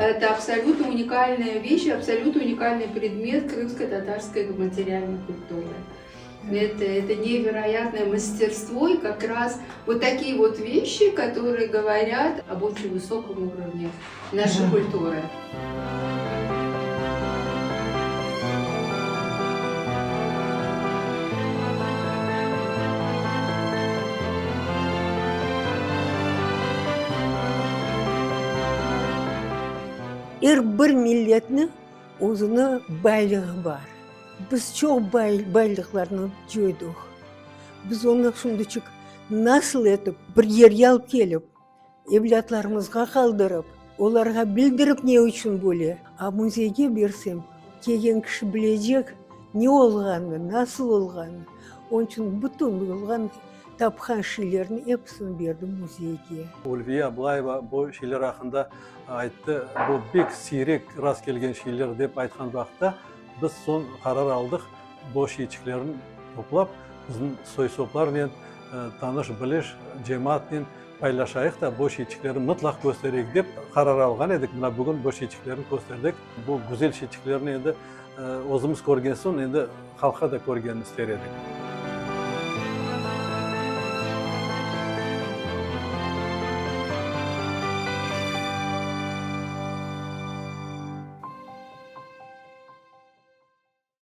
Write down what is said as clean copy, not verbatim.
Это абсолютно уникальная вещь, абсолютно уникальный предмет крымско-татарской материальной культуры. Это, это невероятное мастерство и как раз вот такие вот вещи, которые говорят об очень высоком уровне нашей да. культуры. Er bir milletniñ özüniñ baylığı bar. Biz çoq baylıqlarnı coydıq. Biz onı şimdiçik nasıl etip bir yerge alıp kelip, evlâtlarımızğa qaldırıp, olarğa bildirip ne içün böyle? A müzeyge bersem, kelgen kişi bilecek ne olğanını, nasıl olğanını. Onıñ içün bütün olğan, tapqan şeylerni episini berdim müzeyge. Ulviye Ablayeva bu şeyler aqqında ayttı, Bu pek siyrek rast kelgen şeyler, dep aytqan vaqıtta, Biz soñ qarar aldıq, bu şeyçiklerni toplap, bizim soy-soplarnen, tanış-biliş cemaatnen paylaşayıq da, bu şeyçiklerni mıtlaq köstereyik dep qarar alğan edik. Mına bugün bu şeyçiklerni kösterdik. Bu güzel şeyçiklerni endi özümiz körgen soñ, endi halqqa da körgenini ister edik.